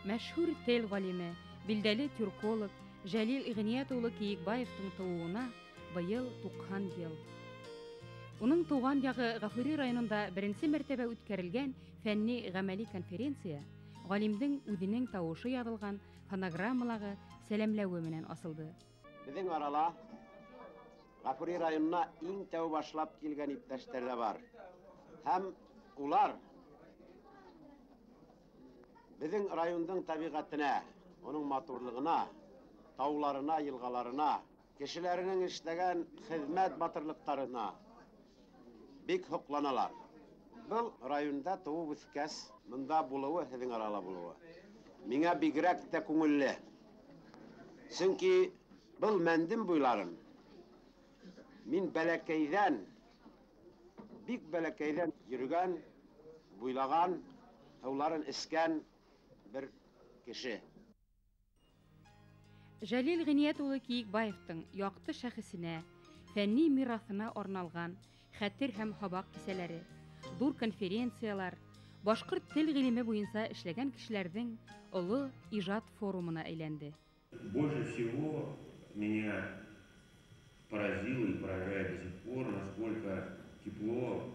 Мәшһүр тел ғалиме, билдәле тюрколог Жәлил Ғиниәт улы Кейекбаевтың тыуыуына быйыл 90 йыл. Уның тыуған яғы Ғафури районында беренсе мәртәбә үткәрелгән фәнни ғәмәли конференция ғалимдең үҙенең тауышы яҙылған фонограммалағы сәләмләүе менән асылды. Беҙҙең арала Ғафури районына иң тәү башлап килгән иптәштәр ҙә бар. Һәм улар беҙҙең райондың тәбиғәтенә, уның матурлығына, тауларына, йылғаларына, кешеләренең эшләгән хеҙмәт батырлыҡтарына бик һоҡланалар. Был районда тыуып үҫкәс, бында булыуы, һеҙҙең арала булыуы миңә бигерәк тә күңелле. Сөнки был Мәндем буйларын мин бәләкәйҙән, бик бәләкәйҙән йөрөгән, буйлаған, һыуларын эскән бер кеше. Жәлил Ғиниәт улы Кейекбаевтың яҡты шәхесенә, фәнни мираҫына арналған хәтер һәм һабаҡ кисәләре, ҙур конференциялар, башҡорт тел ғилеме буйынса эшләгән кешеләрҙең оло ижад форумына әйләнде. Больше всего меня поразило и поражает до сих пор, насколько тепло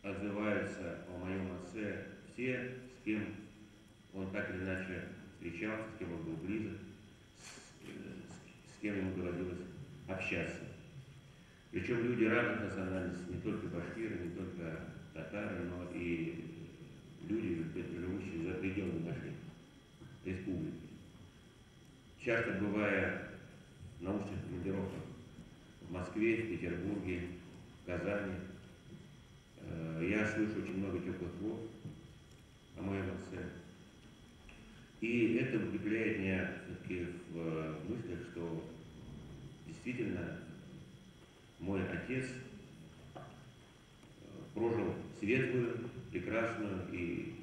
отзываются о моем отце все, с кем он так или иначе встречался, с кем он был близок, с кем ему доводилось общаться. Причем люди разных национальностей, не только башкиры, не только татары, но и люди, живущие за пределами нашей республики. Часто бывая в научных командировках в Москве, в Петербурге, в Казани, я слышу очень много теплых слов о моем отце. И это укрепляет меня все-таки в мыслях, что действительно мой отец прожил светлую, прекрасную и,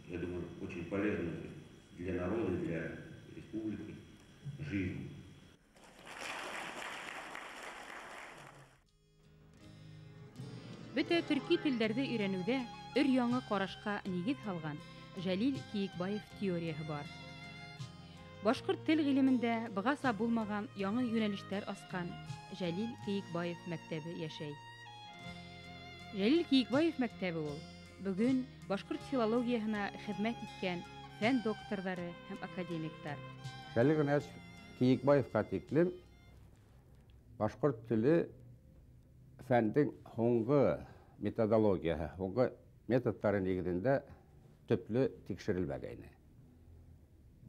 я думаю, очень полезную для народа, для республики жизнь. Бөтә төрки телдәрҙе өйрәнеүҙә өр-яңы ҡарашҡа нигеҙ һалған Жәлил Кейекбаев теорияһы бар. Башҡорт тел ғилемендә бығаса булмаған яңы йүнәлештәр асҡан Жәлил Кейекбаев мәктәбе йәшәй. Жәлил Кейекбаев мәктәбе ул бөгөн башҡорт филологияһына хеҙмәт иткән фән докторҙары һәм академиктар. Жәлил Ғиниәтович Кейекбаевҡа тиклем башҡорт теле фәндең һуңғы методологияһы, һуңғы методтары нигеҙендә төплө тикшерелмәгәйне.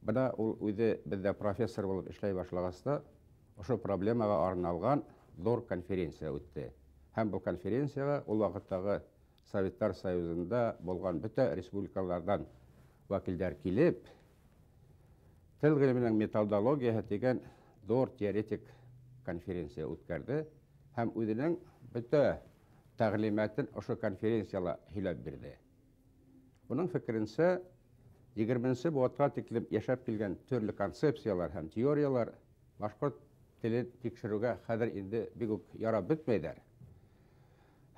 Бына ул үҙе беҙҙә профессор булып эшләй башлағас та ошо проблемаға арналған ҙур конференция үтте. Һәм был конференцияға ул ваҡыттағы Советтар Союзында булған бөтә республикаларҙан вәкилдәр килеп, тел ғилеменең методологияһы тигән ҙур теоретик конференция үткәрҙе һәм үҙенең бөтә тәғлимәтен ошо конференцияла һөйләп бирҙе. Уның фекеренсә, 20-нсе быуатҡа тиклем йәшәп килгән төрлө концепциялар һәм теориялар башҡорт телен тикшереүгә хәҙер инде бик үк ярап бөтмәйҙәр.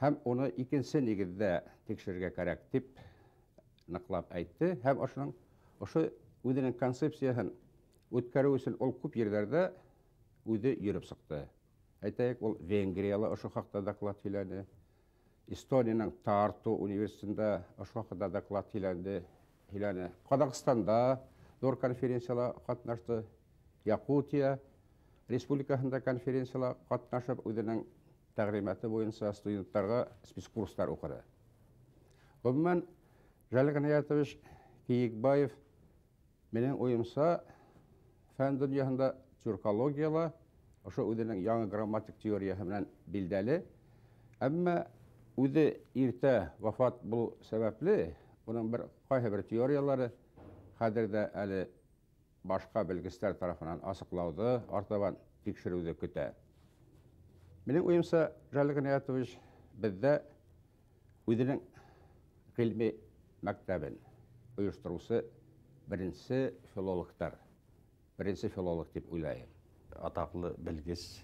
Һәм уны икенсе нигеҙҙә тикшерергә кәрәк тип ныҡлап әйтте. Һәм ошоноң ошо үҙенең концепцияһын үткәреү өсөн ул күп ерҙәрҙә үҙе йөрөп сыҡты. Әйтәйек, ул Венгрияла ошо хаҡта доклад һөйләне, Эстонияның Тарту университетында ошо хаҡта доклад һөйләне. Ҡаҙағстанда ҙур конференцияла ҡатнашты, Яҡутия республикаһында конференцияла ҡатнашып, үҙенең тәғлимәте буйынса студенттарға спецкурстар уҡыны. Ғөмүмән, Жәлил Ғиниәтович Кейекбаев минең уйымса фән донъяһында тюркологияла ошо үҙенең яңы грамматик теорияһы менән билдәле. Әммә үҙе иртә вафат булыу сәбәпле уның бер ҡайһы бер теориялары хәҙер ҙә әле башҡа белгестәр тарафынан асыҡлауҙы, артабан тикшереүҙе көтә. Минең уйымса, Жәлил Ғиниәтович беҙҙә үҙенең ғилми мәктәбен ойоштороусы беренсе филологтар, беренсе филолог тип уйлайым. Атаҡлы белгес,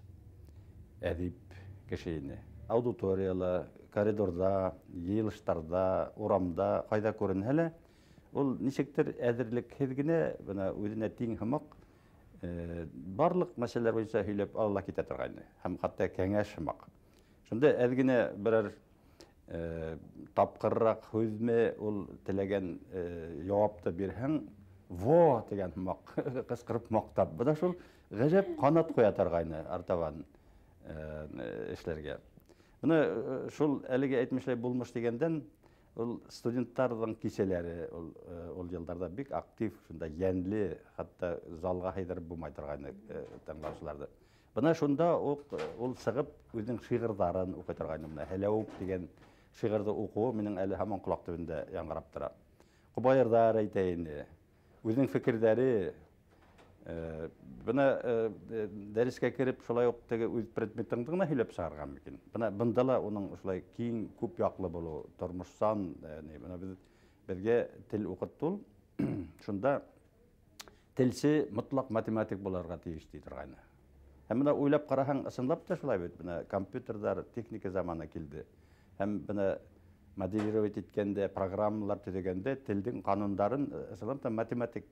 әҙип кеше ине. Аудиторияла, коридорҙа, йыйылыштарҙа, урамда ҡайҙа күренһә лә, Ул нисектер әҙерлекһеҙ генә бына үҙенә тиң һымаҡ барлыҡ мәсьәләләр буйынса һөйләп ала китә торғайны һәм хатта кәңәш һымаҡ. Шунда әҙ генә берәр тапҡырыраҡ һүҙме ул теләгән яуапты бирһәң, во тигән һымаҡ ҡысҡырып маҡтап. Бына шул ғәжәп ҡанат ҡуя торғайны артабан эшләргә. Бына шул әлеге әйтмешләй булмыш тигәндән ул студенттарҙың кисәләре ул йылдарҙа бик актив, шунда йәнле, хатта залға һыйҙырып булмай торғайны тыңлаусыларҙы. Бына шунда уҡ ул сығып үҙенең шиғырҙарын уҡый торғайны. Бына Һәләүек тигән шиғырҙы уҡыуы минең әле һаман ҡолаҡ төбөндә яңғырап тора. Ҡобайырҙар әйтә ине, үҙенең фекерҙәре. Бына дәрескә кереп шулай уҡ теге үҙ предметыңды ғына һөйләп сығарған микән? Бына бында ла уның шулай киң, күп яҡлы булыуы, тормошсан, бына беҙгә тел уҡытты ул. Шунда телсе мотлаҡ математик булырға тейеш ти торғайны. Һәм бына уйлап ҡараһаң, ысынлап та шулай бит. Бына компьютерҙар, техника заманы килде. Һәм бына моделировать иткәндә, программалар төҙөгәндә телдең ҡанундарын ысынлап та математик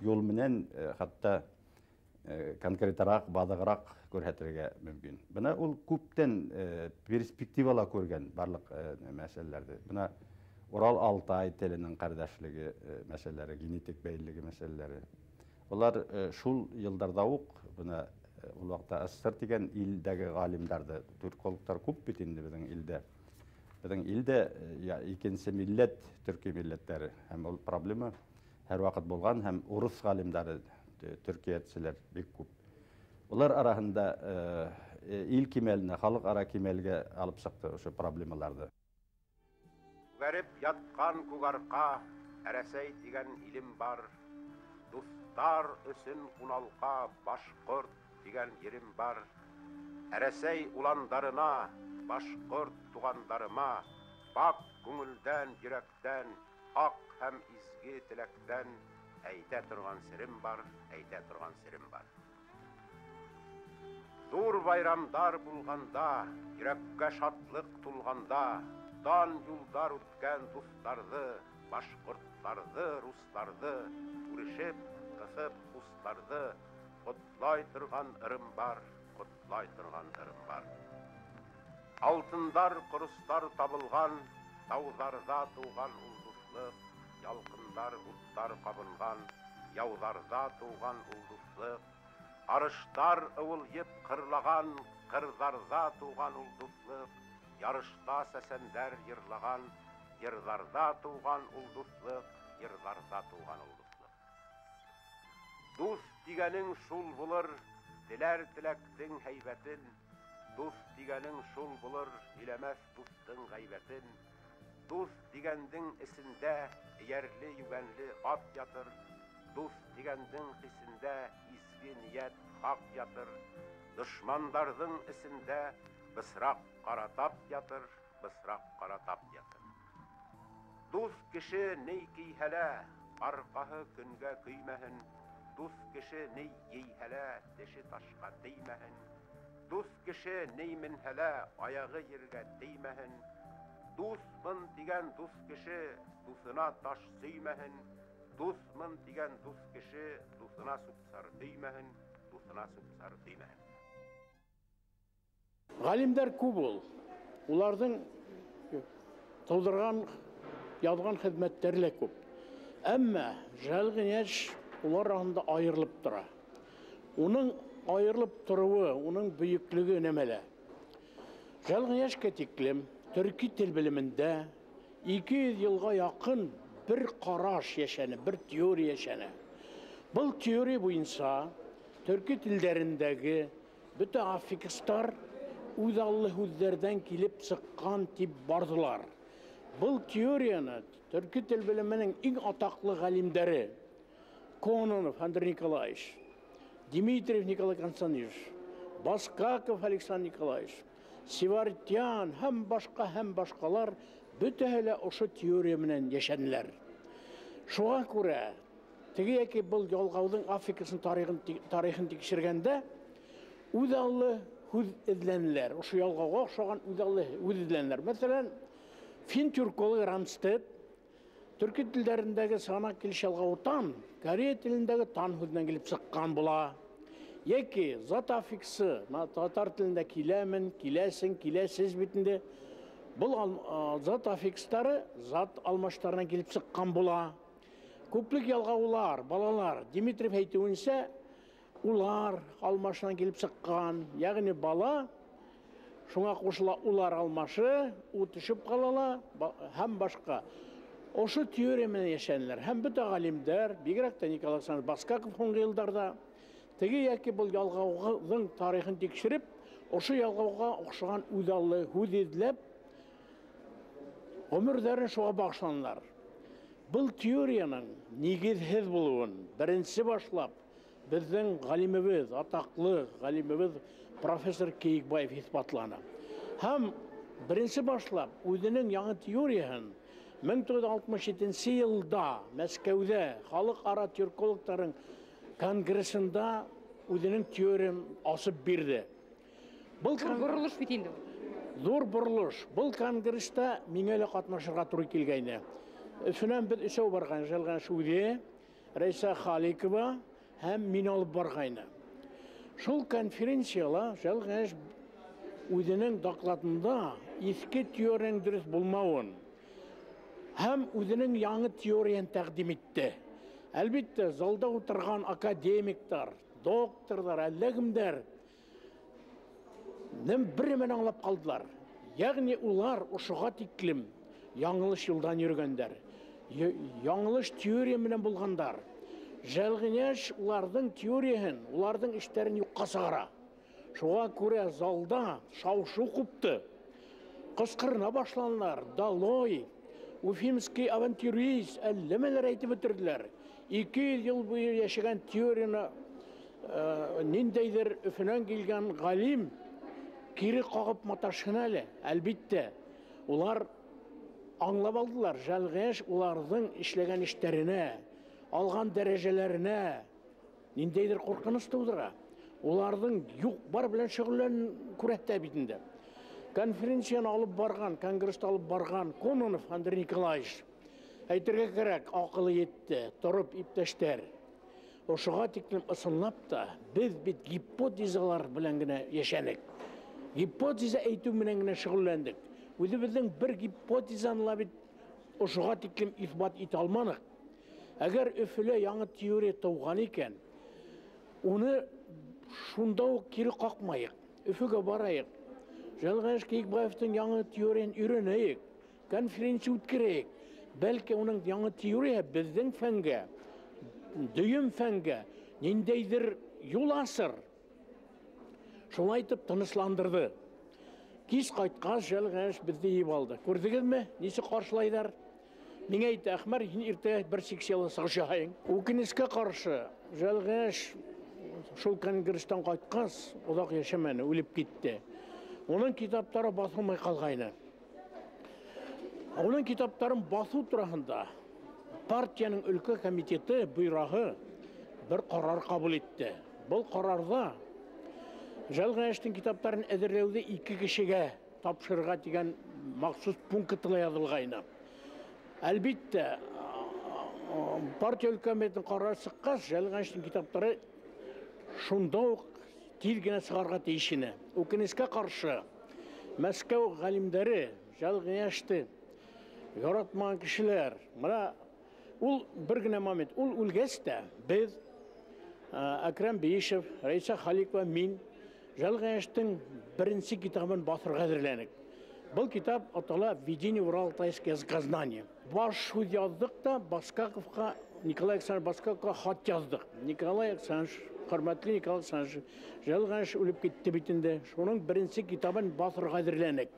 юл менән хатта конкретыраҡ, баҙығыраҡ күрһәтергә мөмкин. Бына ул күптән перспективала күргән барлыҡ мәсьәләләрҙе. Бына Урал-Алтай теленең ҡәрҙәшлеге мәсьәләләре, генетик бәйлелеге мәсьәләләре. Улар шул йылдарҙа уҡ бына ул ваҡытта СССР тигән илдәге ғалимдарҙы, түркологтар күп бит инде беҙҙең илдә. Беҙҙең илдә икенсе милләт, төрки милләттәре һәм ул проблема һәр ваҡыт булған һәм урыҫ ғалимдары, төркиәтселәр бик күп. Улар араһында ил кимәленә, халыҡ ара кимәлгә алып сыҡты ошо проблемаларҙы. Күгәреп ятҡан күгәрҡа, Рәсәй тигән илем бар. Дуҫтар өсөн ҡуналҡа, башҡорт тигән ерем бар. Рәсәй уландарына, башҡорт туғандарыма, пак күңелдән, йөрәктән, аҡ һәм изге теләктән әйтә торған серем бар, әйтә торған серем бар. Ҙур байрамдар булғанда, йөрәккә шатлыҡ тулғанда, дан юлдар үткән дуҫтарҙы, башҡорттарҙы, рустарҙы, күрешеп, ҡыҫып устарҙы, ҡотлай торған ырым бар, ҡотлай торған ырым бар. Алтындар, ҡоростар табылған, тауҙарҙа тыуған ул дуҫлыҡ, ялҡындар, уттар ҡабынған, яуҙарҙа тыуған ул дуҫлыҡ, арыштар ыуылйып ҡырлаған, ҡырҙарҙа тыуған ул дуҫлыҡ, ярышта сәсәндәр йырлаған, йырҙарҙа тыуған ул дуҫлыҡ, йырҙарҙа тыуған ул дуҫлыҡ. Дуҫ тигәнең шул булыр, теләр теләктең һәйбәтен, дуҫ тигәнең шул булыр, һөйләмәҫ дуҫтың ғәйбәтен. Дуҫ тигәндең эсендә эйәрле йүгәнле ат ятыр, дуҫ тигәндең хисендә изге ниәт хаҡ ятыр, дошмандарҙың эсендә бысраҡ ҡара тап ятыр, бысраҡ ҡара тап ятыр. Дуҫ кеше ни кейһә лә, арҡаһы көнгә көймәһен, дуҫ кеше ни ейһә лә, теше ташҡа теймәһен, дуҫ кеше ни менһә лә, аяғы ергә теймәһен, дуҫмын тигән дуҫ кеше дуҫына таш сөймәһен, дуҫмын тигән дуҫ кеше дуҫына сүп-сар өймәһен, дуҫына сүп-сар өймәһен. Ғалимдар күп ул. Уларҙың тыуҙырған, яҙған хеҙмәттәре лә күп. Әммә Жәлил Ғиниәтович улар араһында айырылып тора. Уның айырылып тороуы, уның бөйөклөгө нәмәлә? Жәлил Ғиниәтовичкә тиклем төрки тел белемендә 200 йылға яҡын бер ҡараш йәшәне, бер теория йәшәне. Был теория буйынса төрки телдәрендәге бөтә аффикстар үҙаллы һүҙҙәрҙән килеп сыҡҡан тип барҙылар. Был теорияны төрки тел белеменең иң атаҡлы ғалимдәре Кононов Андрей Николаевич, Дмитриев Николай Константинович, Баскаков Александр Николаевич, Севартян һәм башҡа һәм башҡалар бөтәһе лә ошо теория менән йәшәнеләр. Шуға күрә теге йәки был ялғауҙың аффиксын тарихын тикшергәндә үҙаллы һүҙ эҙләнеләр. Ошо ялғауға оҡшаған үҙаллы һүҙ эҙләнеләр. Мәҫәлән, фин тюркологы Рамстед Төрки телдәрендәге сығанаҡ килеш ялғауы тан, корея телендәге тан һүҙенән килеп сыҡҡан була. Яки зат аффиксы, татар телендә киләмен, киләсең, киләсез бит инде. Был зат аффикстары зат алмаштарынан килеп сыҡҡан була. Күплек ялғаулар, балалар, Димитриев әйтеүенсә, улар алмашынан килеп сыҡҡан, ягъни бала шуңа ҡушыла улар алмашы, у төшөп ҡалала һәм башҡа. Ошо теория менән йәшәнеләр. Һәм бөтә ғалимдәр, бигерәк тә Николай Александрович Баскаков һуңғы йылдарҙа теге йәки был ялғауҙың тарихын тикшереп, ошо ялғауға оҡшаған үҙаллы һүҙ эҙләп, ғүмерҙәрен шуға бағышланылар. Был теорияның нигеҙһеҙ булыуын беренсе башлап беҙҙең ғалимыбыҙ, атаҡлы ғалимыбыҙ профессор Кейекбаев иҫбатланы. Һәм беренсе башлап үҙенең яңы теорияһын 1967 йылда Мәскәүҙә халыҡ-ара тюркологтарының конгрессында үҙенең теорияһын асып бирҙе. Был боролош бит инде. Ҙур боролош. Был конгресста миңә лә ҡатнашырға тура килгәйне. Өфөнән беҙ өсәү барған, Жәлғәнш үҙе, Рәйсә Халикова һәм мин алып барғайны. Шул конференцияла Жәлғәнш үҙенең докладында иҫке теорияның дөрөҫ булмауын һәм үҙенең яңы теорияһын тәҡдим итте. Әлбиттә, залда ултырған академиктар, докторҙар, әллә кемдәр бер нәмәне аңлап ҡалдылар. Ягъни улар ошоға тиклем яңылыш юлдан йөрөгәндәр, яңылыш теория менән булғандар. Жәлғинәш уларҙың теорияһын, уларҙың эштәрен юҡҡа сығара. Шуға күрә залда шау-шыу ҡупты. Ҡысҡырына башланылар. Долой, уфимский авантюрист, әллә нәмәләр әйтеп бөтөрҙөләр. 200 йыл буйы йәшәгән теорияны ниндәйҙер Өфөнән килгән ғалим кире ҡағып маташһын әле. Әлбиттә, улар аңлап алдылар. Жәлғәш уларҙың эшләгән эштәренә, алған дәрәжәләренә ниндәйҙер ҡурҡыныс тыуҙыра. Уларҙың юҡ бар белән шөғөлләнен күрһәтә бит инде. Конференцияны алып барған, конгрессты алып барған Кононов Андрей Николаевич, әйтергә кәрәк, аҡылы етте, тороп иптәштәр. Ошоға тиклем ысынлап та беҙ бит гипотезалар белән генә йәшәнек. Гипотеза әйтеү менән генә шөғөлләндек. Үҙебеҙҙең бер гипотезаны ла бит ошоға тиклем иҫбат итә алманыҡ. Әгәр Өфөлә яңы теория тыуған икән, уны шунда уҡ кире ҡаҡмайыҡ, Өфөгә барайыҡ. Жәлғәнш Кейекбаевтың яңы теорияһын өйрәнәйек, конференция үткәрәйек. Бәлки уның яңы теорияһы беҙҙең фәнгә, дөйөм фәнгә ниндәйҙер юл асыр. Шулай итеп тынысландырҙы. Кис ҡайтҡас Жәлғәнш беҙҙе йыйып алды. Күрҙегеҙме, нисек ҡаршылайҙар? Миңә әйтте, Әхмәр, һин иртәгә бер секцияла сығыш яһайың. Үкенескә ҡаршы, Жәлғәнш шул конгресстан ҡайтҡас оҙаҡ йәшәмәне, үлеп китте. Уның китаптары баҫылмай ҡалғайны. Уның китаптарын баҫыу тураһында партияның өлкә комитеты буйрағы бер ҡарар ҡабул итте. Был ҡарарҙа Жәлғәнештең китаптарын әҙерләүҙе 2 кешегә тапшырырға тигән махсус пункты ла яҙылғайны. Әлбиттә, партия өлкә комитетының ҡарары сыҡҡас, Жәлғәнештең китаптары шунда уҡ тиҙ генә сығарға тейеш ине. Үкенескә ҡаршы, Мәскәү ғалимдәре Жәлғәнеште яратмаған кешеләр. Мына ул бер генә момент, ул үлгәс тә беҙ Әкрәм Бейишев, Рәйсә Халикова, мин Жәлғәнештең беренсе китабын баҫырға әҙерләнек. Был китап атала «Введение в Урал-Алтайское языкознание». Баш һүҙ яҙҙыҡ та Баскаковҡа, Николай Александрович Баскаковҡа хат яҙҙыҡ. Николай Александрович, хөрмәтле Николай Александрович, Жәлғәнеш үлеп китте бит инде. Шуның беренсе китабын баҫырға әҙерләнек.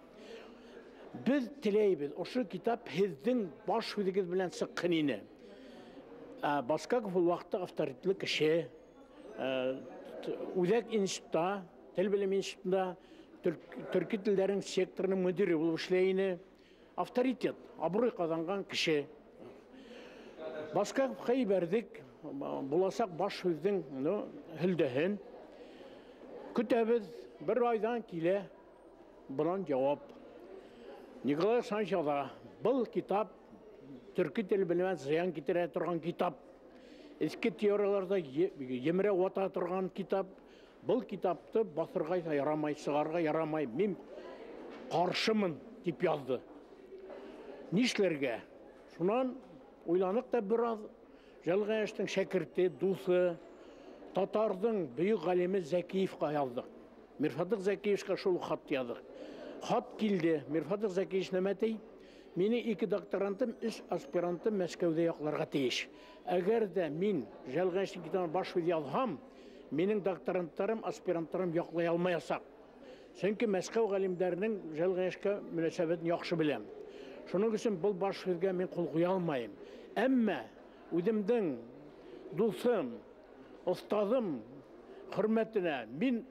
Беҙ теләйбеҙ, ошо китап һеҙҙең баш һүҙегеҙ белән сыҡһын ине. Баскаков ул ваҡытта авторитетлы кеше, үҙәк институтта, тел белеме институтында төрки телдәренең секторының мөдире булып эшләй ине. Авторитет, абруй ҡаҙанған кеше. Баскаковҡа ебәрҙек, буласаҡ баш һүҙҙең һөлдәһен. Көтәбеҙ, бер айҙан килә бынан яуап. Николай Александрович яҙа, был китап төрки тел белеменә зыян китерә торган китап. Эске теорияларда емерә вата торган китап. Был китапты баҫырға ярамай, сығарға ярамай. Мин ҡаршымын дип яҙҙы. Нишләргә? Шунан уйланыҡ та бер аҙ. Жәлил Ғиниятовичтың шәкерте, дуҫы, татарҙың бөйөк ғалимы Зәкиевҡа яҙҙыҡ. Мирфатыҡ Зәкиевичҡа шул хат яҙҙыҡ. Хат килде. Мирфатыҡ Зәкиевич нәмә ти? Минең 2 докторантым, 3 аспирантым Мәскәүҙә яҡларға тейеш. Әгәр ҙә мин Жәлил Ғиниятовичтың китабына баш һүҙ яҙһам, минең докторанттарым, аспиранттарым яҡлай алмаясаҡ. Сөнки Мәскәү ғалимдәренең Жәлил Ғиниятовичҡа мөнәсәбәтен яҡшы беләм. Шуның өсөн был баш һүҙгә мин ҡул ҡуя алмайым. Әммә үҙемдең дуҫым, остазым хөрмәтенә мин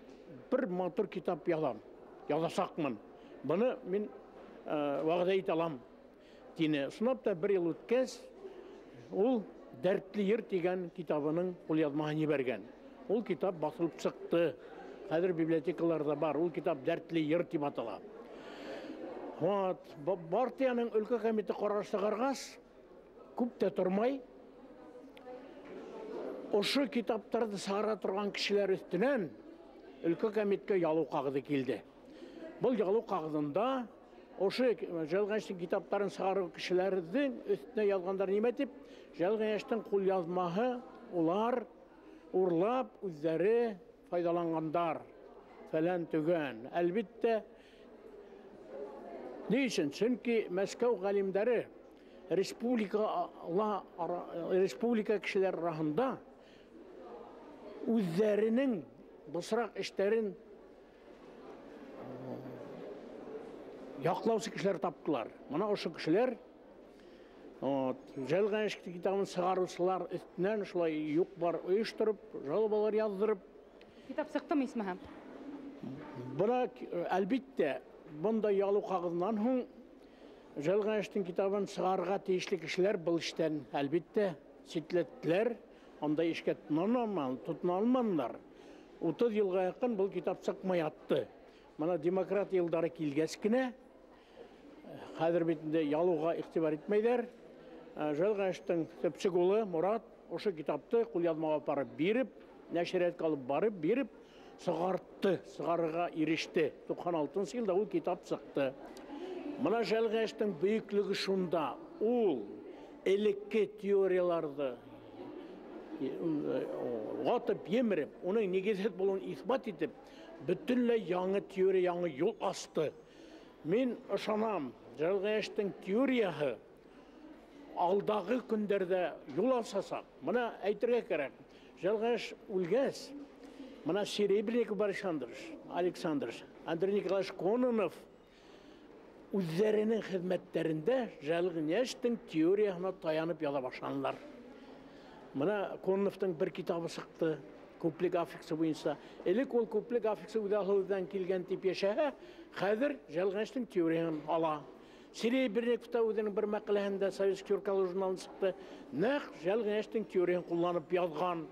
бер матур китап яҙам, яҙасаҡмын. Быны мин вәғәҙә итә алам, тине. Ысынлап та бер йыл үткәс, ул Дәртле йыр тигән китабының ҡулъяҙмаһын ебәргән. Ул китап баҫылып сыҡты. Хәҙер библиотекаларҙа бар. Ул китап Дәртле йыр тип атала. Партияның өлкә комитеты ҡарар сығарғас, күп тә тормай, ошо китаптарҙы сығара торған кешеләр өҫтөнән өлкә комитетка ялыу ҡағыҙы килде. Был ялыу ҡағыҙында ошо Жәлил Ғиниятовичтың китаптарын сығарыу кешеләрҙең өҫтөнә яҙғандар нимә тип? Жәлил Ғиниятовичтың ҡулъяҙмаһы улар урлап үҙҙәре файҙаланғандар, фәлән төгән. Әлбиттә, ни өсөн? Сөнки Мәскәү ғалимдәре республика кешеләр араһында үҙҙәренең бысраҡ эштәрен яҡлаусы кешеләр таптылар. Мына ошо кешеләр Жәлил Ғиниятовичтың китабын сығарыусылар өҫтөнән шулай юҡ бар ойоштороп, жалобалар яҙҙырып. Китап сыҡтымы, исмаһам? Бына, әлбиттә, бындай ялыу ҡағыҙынан һуң Жәлил Ғиниятовичтың китабын сығарырға тейешле кешеләр был эштән әлбиттә ситләттеләр, андай эшкә тотона алманылар. 30 йылға яҡын был китап сыҡмай ятты. Мына демократ йылдары килгәс кенә, хәҙер бит инде ялыуға иғтибар итмәйҙәр. Жәлил Ғиниятовичтың төпсөк улы Мурат ошо китапты ҡулъяҙмаға апарып биреп, нәшриәткә алып барып биреп, сығартты, сығарырға иреште. Туҡһан алтынсы йылда ул китап сыҡты. Мына Жәлил Ғиниятовичтың бөйөклөгө шунда, ул элекке теорияларҙы ватып емереп, уның нигеҙһеҙ булыуын иҫбат итеп, бөтөнләй яңы теория, яңы юл асты. Мин ышанам, Жәлил Ғиниятовичтың теорияһы алдағы көндәрҙә юл асасаҡ. Мына әйтергә кәрәк, Жәлил Ғиниятович үлгәс, мына Серебренников Борис Александрович, Андрей Николаевич Кононов үҙҙәренең хеҙмәттәрендә Жәлил Ғиниятовичтың теорияһына таянып яҙа башланылар. Мына Кононовтың бер китабы сыҡты, күплек аффиксы буйынса. Элек ул күплек аффиксы үҙаллыуҙан килгән тип йәшәһә, хәҙер Жәлил Ғиниятовичтың теорияһын ала. Серебренников та үҙенең бер мәҡәләһендә Советский тюрколог журналында сыҡты, нәҡ Жәлил Ғиниятовичтың теорияһын ҡулланып яҙған.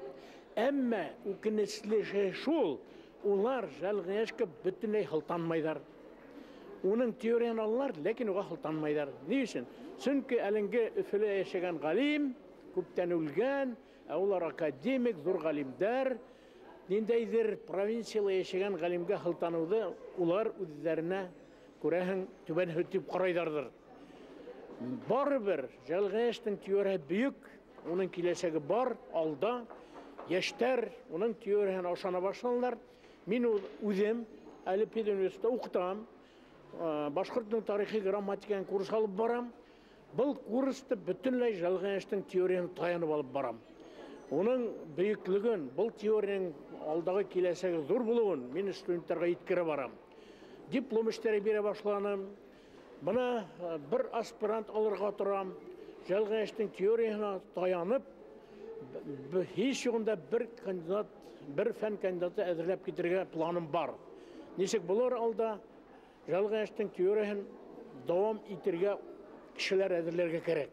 Әммә үкенесле шул, улар Жәлил Ғиниятовичҡа бөтөнләй һылтанмайҙар. Уның теорияһын алалар, ләкин уға һылтанмайҙар. Ни өсөн? Сөнки әлеңге Өфөлә йәшәгән ғалим, күптән үлгән, ә улар академик, ҙур ғалимдәр, ниндәйҙер провинцияла йәшәгән ғалимгә һылтаныуҙы улар үҙҙәренә күрәһең түбән һөтөп ҡарайҙарҙыр. Барыбер Жәлил Ғиниятовичтың теорияһы бөйөк, уның киләсәге бар, алда. Йәштәр уның теорияһына ышана башланылар. Мин үҙем әле педуниверситетта уҡытам, башҡорт тарихи грамматикаһын курс алып барам. Был курсты бөтөнләй Жәлил Ғиниятовичтың теорияһын таянып алып барам. Уның бөйөклөгөн, был теорияның алдағы киләсәге ҙур булыуын мин студенттарға еткерә барам. Диплом эштәре бирә башланым. Бына бер аспирант алырға торам. Жәлил Ғиниятовичтың теорияһына таянып, һис юғында бер кандидат, бер фән кандидаты әҙерләп китергә планым бар. Нисек булыр алда Жәлил Ғиниятовичтың теорияһын дауам итергә кешеләр әҙерләргә кәрәк.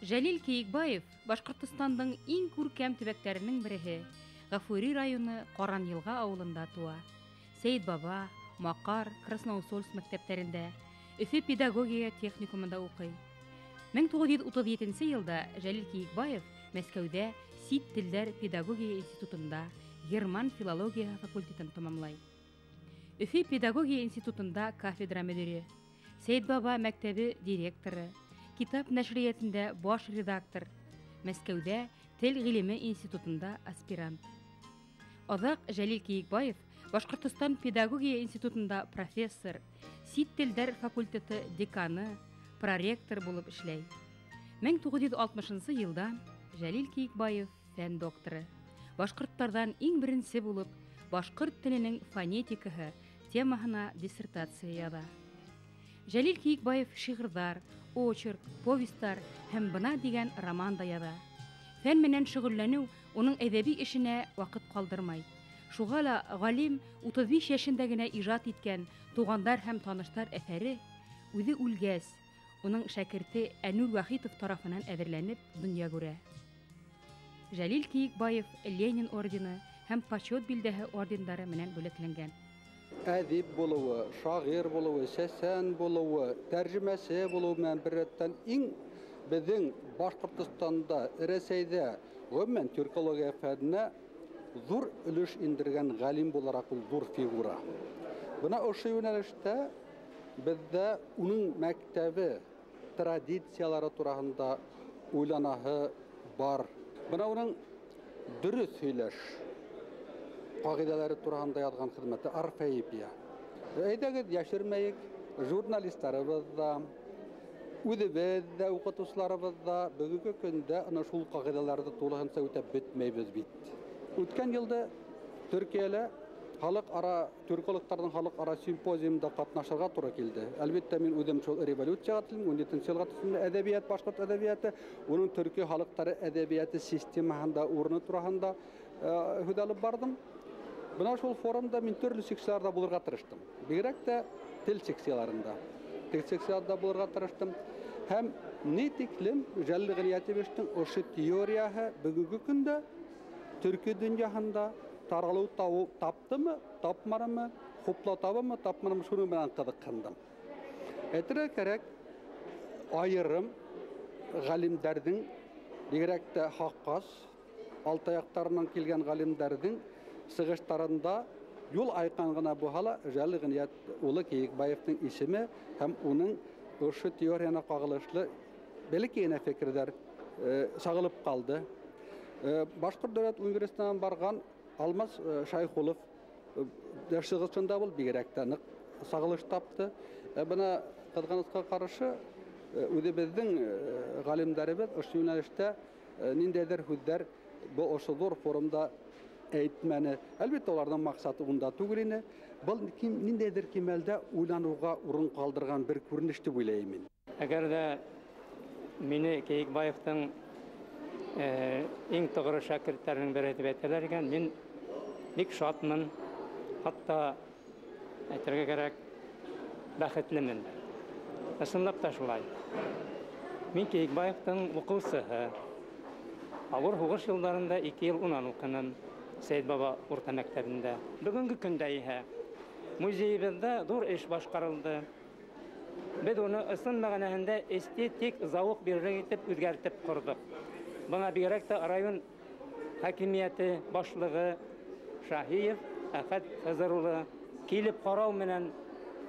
Жәлил Кейекбаев Башҡортостандың иң күркәм төбәктәренең береһе Ғафури районы Ҡаранйылға ауылында тыуа. Сәйет Баба, Маҡар, Красноусольск мәктәптәрендә, Өфө педагогия техникумында уҡый. 1937 йылда Жәлил Кейекбаев Мәскәүҙә сит телдәр педагогия институтында герман филологияһы факультетын тамамлай. Өфө педагогия институтында кафедра мөдире, Сәйетбаба мәктәбе директоры, китап нәшриәтендә баш редактор, Мәскәүҙә тел ғилеме институтында аспирант. Аҙаҡ Жәлил Кейекбаев Башҡортостан педагогия институтында профессор, сит телдәр факультеты деканы, проректор булып эшләй. 1960 йылда Жәлил Кейекбаев фән докторы. Башҡорттарҙан иң беренсе булып башҡорт теленең фонетикаһы темаһына диссертация яҙа. Жәлил Кейекбаев шиғырҙар, очерк, повестар һәм бына тигән роман да яҙа. Фән менән шөғөлләнеү уның әҙәби эшенә ваҡыт ҡалдырмай. Шуға ла ғалим 35 йәшендә генә ижад иткән «Туғандар һәм таныштар» әҫәре үҙе үлгәс, уның шәкерте Әнүр Вахитов тарафынан әҙерләнеп донъя күрә. Жәлил Кейекбаев Ленин ордены һәм Почет билдәһе ордендары менән бүләкләнгән. Әҙип булыуы, шағир булыуы, сәсән булыуы, тәржемәсе булыуы менән бер рәттән иң беҙҙең Башҡортостанда, Рәсәйҙә, ғөмүмән тюркология фәненә ҙур өлөш индергән ғалим булараҡ ул ҙур фигура. Бына ошо йүнәлештә беҙҙә уның мәктәбе традициялары тураһында уйланаһы бар. Бына уның дөрөҫ һөйләш ҡағиҙәләре тураһында яҙған хеҙмәте «Орфоэпия». Әйҙәгеҙ, йәшермәйек, журналистарыбыҙ ҙа, үҙебеҙ ҙә, уҡытыусыларыбыҙ ҙа бөгөнгө көндә ана шул ҡағиҙәләрҙе тулыһынса үтәп бөтмәйбеҙ бит. Үткән йылда Төркиәлә халыҡ-ара тюркологтарҙың халыҡ-ара симпозиумында ҡатнашырға тура килде. Әлбиттә, мин үҙем шул революцияға телим, 17 йылға телим, әҙәбиәт, башҡорт әҙәбиәте, уның төрки халыҡтары әҙәбиәте системаһында урыны тураһында һүҙ алып барҙым. Бына шул форумда мин төрлө секцияларҙа булырға тырыштым. Бигерәк тә тел секцияларында. Тел секцияларында булырға тырыштым. Һәм ни тиклем Жәлил Ғиниәтовичтың ошо теорияһы бөгөнгө көндә төрки донъяһында таралыу таптымы, тапманымы, хуплау табымы, тапманымы, шуның менән ҡыҙыҡһындым. Әйтергә кәрәк, айырым ғалимдәрҙең, бигерәк тә Хаҡҡас, Алтаяҡтарынан килгән ғалимдәрҙең сығыштарында юл айҡан ғына булһа ла Жәлил Ғиниәт улы Кейекбаевтың исеме һәм уның ошо теорияна ҡағылышлы бәләкәй генә фекерҙәр сағылып ҡалды. Башҡорт дәүләт университетынан барған Алмаз Шайхулов сығышында был бигерәк тә ныҡ сағылыш тапты. Бына ҡыҙғанысҡа ҡаршы үҙебеҙҙең ғалимдарыбыҙ ошо йүнәлештә ниндәйҙер һүҙҙәр был ошо ҙур форумда әйтмәне. Әлбиттә, уларҙың маҡсаты унда түгел ине. Был ниндәйҙер кимәлдә уйланыуға урын ҡалдырған бер күренеш тип уйлайым мин. Әгәр ҙә мине Кейекбаевтың иң тоғро шәкерттәренең береһе тип әйтәләр икән, мин бик шатмын, хатта әйтергә кәрәк, бәхетлемен. Ысынлап та шулай. Мин Кейекбаевтың уҡыусыһы. Ауыр һуғыш йылдарында 2 йыл унан уҡыным Сәйетбаба урта мәктәбендә. Бөгөнгө көндә иһә музейыбыҙҙа ҙур эш башҡарылды. Беҙ уны ысын мәғәнәһендә эстетик зауыҡ бирерлек итеп үҙгәртеп ҡорҙоҡ. Бына бигерәк тә район хакимиәте башлығы Шаһиев Әхәт Хызыр улы килеп ҡарау менән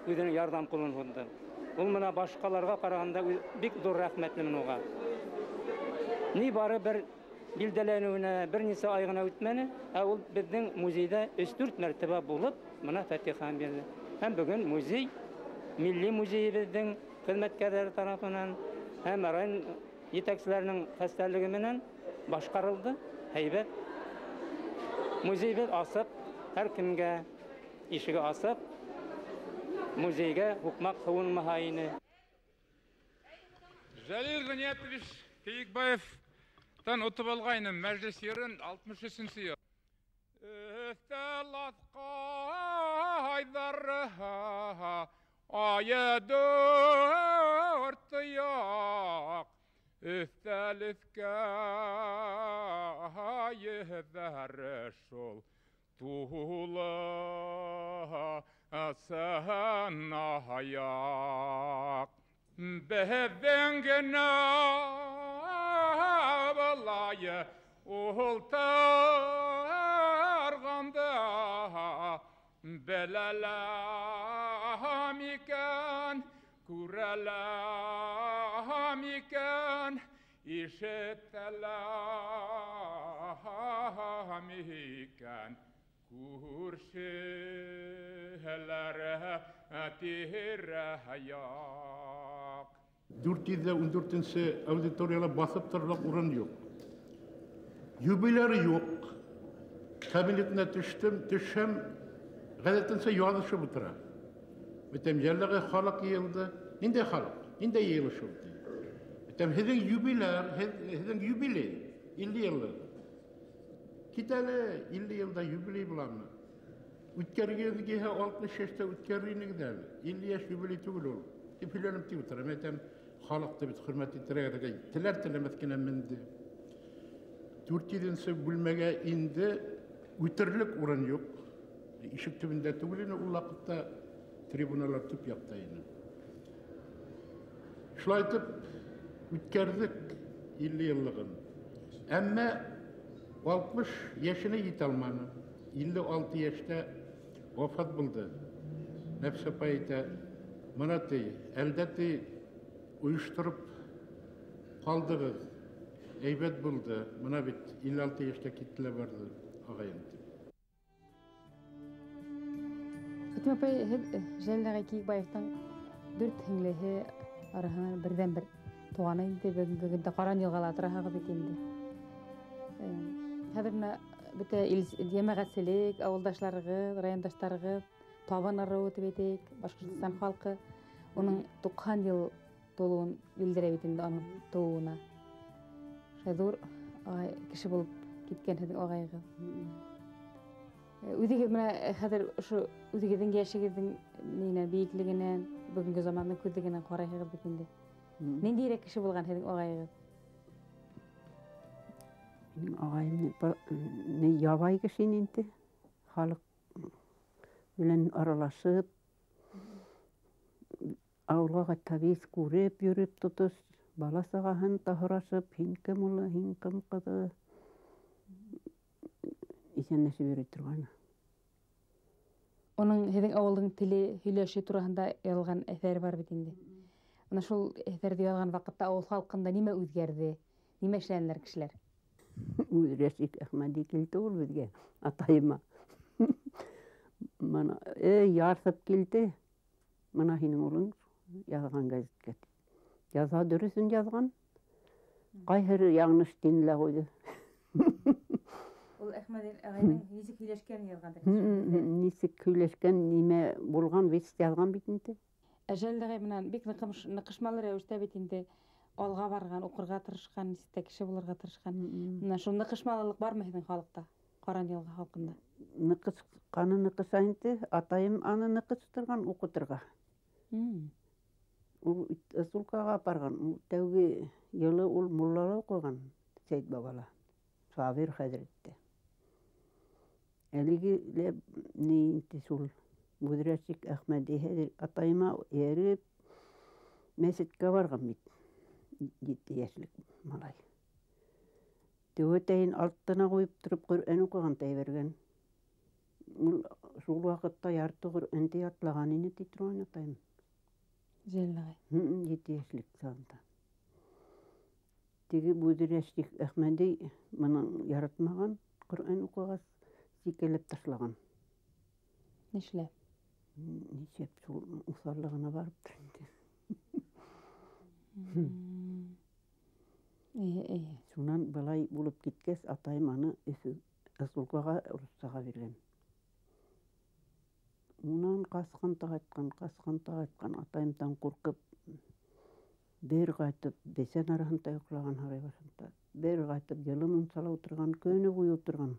үҙенең ярҙам ҡулын һуҙҙы. Ул мына башҡаларға ҡарағанда бик ҙур рәхмәтлемен уға. Ни бары бер билдәләнеүенә бер нисә ай ғына үтмәне, ә ул беҙҙең музейҙа 3-4 мәртәбә булып, мына фатиха бирҙе. Һәм бөгөн музей, милли музейыбыҙҙың хеҙмәткәрҙәре тарафынан һәм район етәкселәренең хәстәрлеге менән башҡарылды, һәйбәт. Музейыбыҙ асыҡ, һәр кемгә ишеге асыҡ, музейгә һуҡмаҡ һыуынмаһа ине. Жәлил Ғиниәтович Кейекбаевтан отып алғайным мәжлес ерін 63 йыл. Айы дүрт яҡ, өҫтәл өҫкә йөҙҙәр шул тулы Аяҡ беҙҙең генә былай ултырғанда беләләм икән, күрәләм икән, ишетәләм икән, күршеләр тирә-яҡ. 414-нсе аудиторияла баҫып торорлоҡ урын юҡ. Юбиляры юҡ. Кабинетына төштөм, төшһәм, ғәҙәтенсә яҙышып ултыра. Әйтәм, йәлләгә халыҡ йыйылды. Ниндәй халыҡ? Ниндәй йыйылыш ул? Әйтәм, һеҙҙең юбиляр, һеҙҙең юбилей, 50 йыллыҡ. Кит әле, 50 йылда юбилей буламы? Үткәргегеҙ килһә, 60 йәштә үткәрер инегеҙ әле. 50 йәш юбилей түгел ул. Тип һөйләнеп тик ултырам. Әйтәм, халыҡты бит хөрмәт итергә кәрәк. Теләр-теләмәҫ кенә менде. 400-нсе бүлмәгә инде үтерлек урын юҡ. Ишек төбөндә түгел ине ул ваҡытта, трибуналар төп яҡта ине. Шулай итеп үткәрҙек 50 йыллығын. Әммә 60 йәшенә етә алманы. 56 йәштә вафат булды. Нәфисә апай әйтә, мына ти, әлдә ти ойоштороп ҡалдығыҙ, әйбәт булды. Мына бит 56 йәштә китте лә барҙы ағайым тип. Фатима апай, һеҙ Жәлил ағай Кейекбаевтың дүрт һеңлеһе араһынан берҙән-бер туғаны инде. Бөгөнгө көндә Ҡаран йылғала тораһығыҙ бит инде. Хәҙер бына бөтә йәмәғәтселек, ауылдашларығыҙ, райондаштарығыҙ, табын ырыуы тип әйтәйек, Башҡортостан халҡы уның 90 йыл тулыуын билдерә бит инде, уның тыуыуына. Шулай ҙур кеше булып киткән һеҙҙең ағайығыҙ. Үҙегеҙ бына хәҙер ошо үҙегеҙҙең йәшегеҙҙең ниенән, бейеклегенән, бөгөнгө замандың күҙлегенән ҡарайһығыҙ бит инде. Ниндәйерәк кеше булған һеҙҙең ағайығыҙ? Минең ағайым ни ябай кеше ине инде. Халыҡ менән аралашып, ауылға ҡайтһа бик күреп йөрөп тотош, бала сағаһын та һорашып, һин кем улы, һин кем ҡыҙы, иҫәнләшеп йөрөй торғайны. Уның һеҙҙең ауылдың теле, һөйләше тураһында яҙылған әҫәре бар бит инде. Бына шул әҫәрҙе яҙған ваҡытта ауыл халҡында нимә үҙгәрҙе, нимә эшләнеләр кешеләр? Үҙ Рәшит Әхмәди килде ул беҙгә, атайыма. Мына, ярҫып килде. Мына һинең улың яҙған гәзиткә. Яҙһа дөрөҫөн яҙған. Ҡайһы яңылыш тине лә ҡуйҙы. Ул Әхмәди ағайҙың нисек һөйләшкәнен яҙғандыр. Нисек һөйләшкән, нимә булған, весь яҙған бит инде. Ә Жәлил ағай менән бик ныҡышмалы рәүештә бит инде алға барған, уҡырға тырышҡан, нисек тә кеше булырға тырышҡан. Менә шул ныҡышмалылыҡ бармы һеҙҙең халыҡта, Ҡаран йылға халҡында? Ныҡышҡаны ныҡыша инде, атайым аны ныҡыштырған уҡытырға. Ул Ысулкаға апарған, ул тәүге йылы ул муллала уҡыған Сәйет бабала, Сабир хәҙрәттә. Әлеге лә ни инде шул Бүҙрәсик Әхмәди хәҙер атайыма эйәреп мәсеткә барған бит, 7 йәшлек малай. Теүәтәйен алтына ҡуйып тороп Ҡөрьән уҡыған та ебәргән. Ул шул ваҡытта ярты Ҡөрьәнде ятлаған ине ти торған атайым. Жәлил ағай. 7 йәшлек сағында. Теге Бүҙрәсик Әхмәди бының яратмаған, Ҡөрьән уҡығас сикәләп ташлаған. Нишләп? Нишләп шул уҫаллығына барыптыр инде. Эйе, эйе. Шунан былай булып киткәс, атайым аны Ысулкаға, урыҫсаға биргән. Унан ҡасҡан та ҡайтҡан, ҡасҡан та ҡайтҡан, атайымдан ҡурҡып, бер ҡайтып, бесән араһында йоҡлаған, һарай башында, бер ҡайтып, йылы мунсала ултырған, көнө буйы ултырған.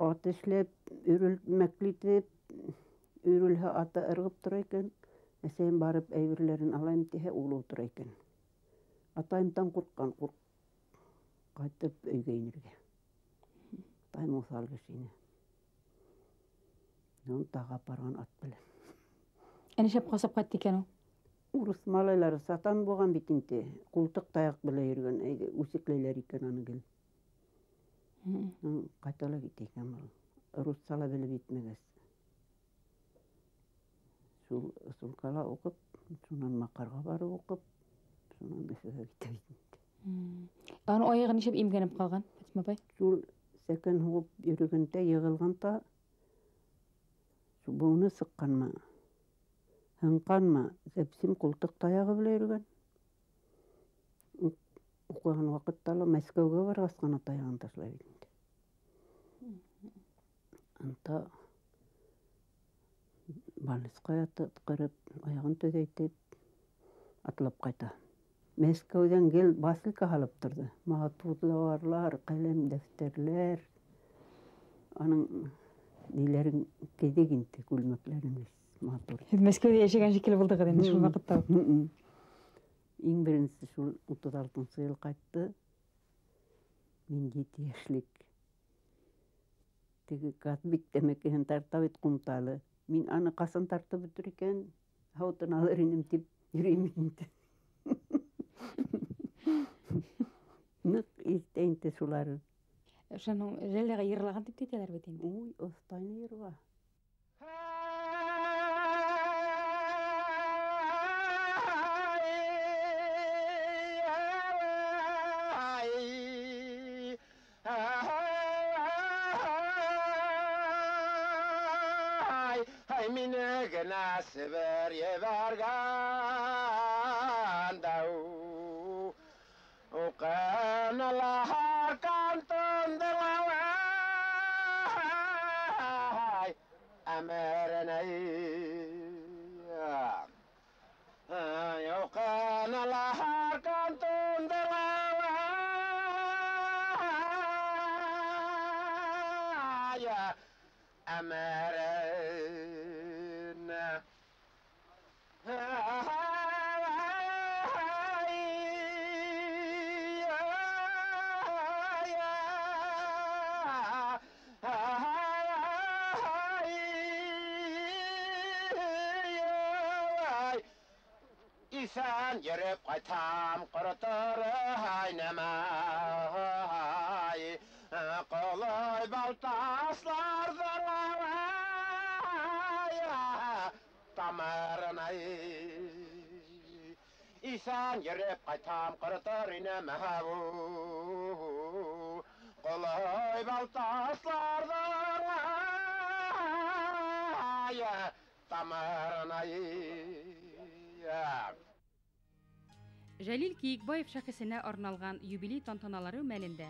Ат эшләп, өрөлмәклитеп, өрөлһә аты ырғып тора икән, әсәйем барып әйберләрен алайым тиһә, ул ултыра икән. Атайымдан ҡурҡҡан, ҡайтып өйгә инергә. Атайым уҫал кеше ине. Тағы апарған ат белән. Ә нишләп ҡасып ҡайтты икән ул? Урыҫ малайлары сатан булған бит инде. Ҡултыҡ таяҡ белән йөрөгән, әйҙә үсекләйләр икән аны гел. Ҡайта ла китә икән был. Русса ла белеп етмәгәс. Шул Сулкала уҡып, шунан Маҡарға барып уҡып, шунан Өфөгә китә бит инде. Аның аяғы нишләп имгәнеп ҡалған, Фатима апай? Шул сәкән һуғып йөрөгәндә йығылған та, шул быуыны сыҡҡанмы, һынҡанмы, зәпсим ҡултыҡ таяғы белән йөрөгән. Уҡыған ваҡытта ла Мәскәүгә барғас ҡына таяғын ташлай бит инде. Анта больницаға ятҡырып, аяғын төҙәйтеп, атлап ҡайта. Мәскәүҙән гел басылка һалып торҙо. Матурлар, ҡәләм, дәфтәрләр. Аның ниләрен кейҙек инде, күлмәкләрен матур. Һеҙ Мәскәүҙә йәшәгән шикелле булдығыҙ инде шул ваҡытта. Иң беренсе шул 36 йыл ҡайтты. Мин 7 йәшлек. Теге Казбик тәмәкеһен тарта бит ҡумталы. Мин аны ҡасан тартып бөтөр икән, һауытын алыр инем тип йөрөйөм инде. Ныҡ иҫтә инде шулары. Шуның Жәлләгә йырлаған тип әйтәләр бит инде. Уй, оҫтайны йырға. Сібір ебәргән дау, Уҡыналар кантындылай, әмеренәй. Уҡыналар кантындылай, әмеренәй. Иҫән йөрөп ҡайтам, ҡоротор һайнамай, ҡолай балтасларҙың тамырынай. Иҫән йөрөп ҡайтам, ҡоротор инәмәй, ҡолай балтасларҙың тамырынай. Жәлил Кейекбаев шәхесенә арналған юбилей тантаналары мәлендә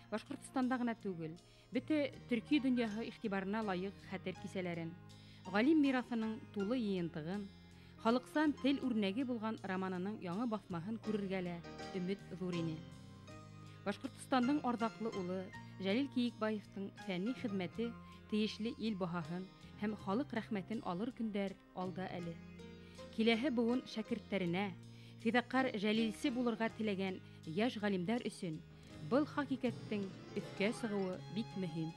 Башҡортостанда ғына түгел, бөтә төрки донъяһы иғтибарына лайыҡ хәтер кисәләрен, ғалим мираҫының тулы йыйынтығын, халыҡсан тел үрнәге булған романының яңы баҫмаһын күрергә лә өмөт ҙур ине. Башҡортостандың арҙаҡлы улы Жәлил Кейекбаевтың фәнни хеҙмәте тейешле ил баһаһын һәм халыҡ рәхмәтен алыр көндәр алда әле. Киләһе быуын шәкерттәренә фиҙаҡар жәлилсе булырға теләгән йәш ғалимдар өсөн был хәҡиҡәттең өҫкә сығыуы бик мөһим.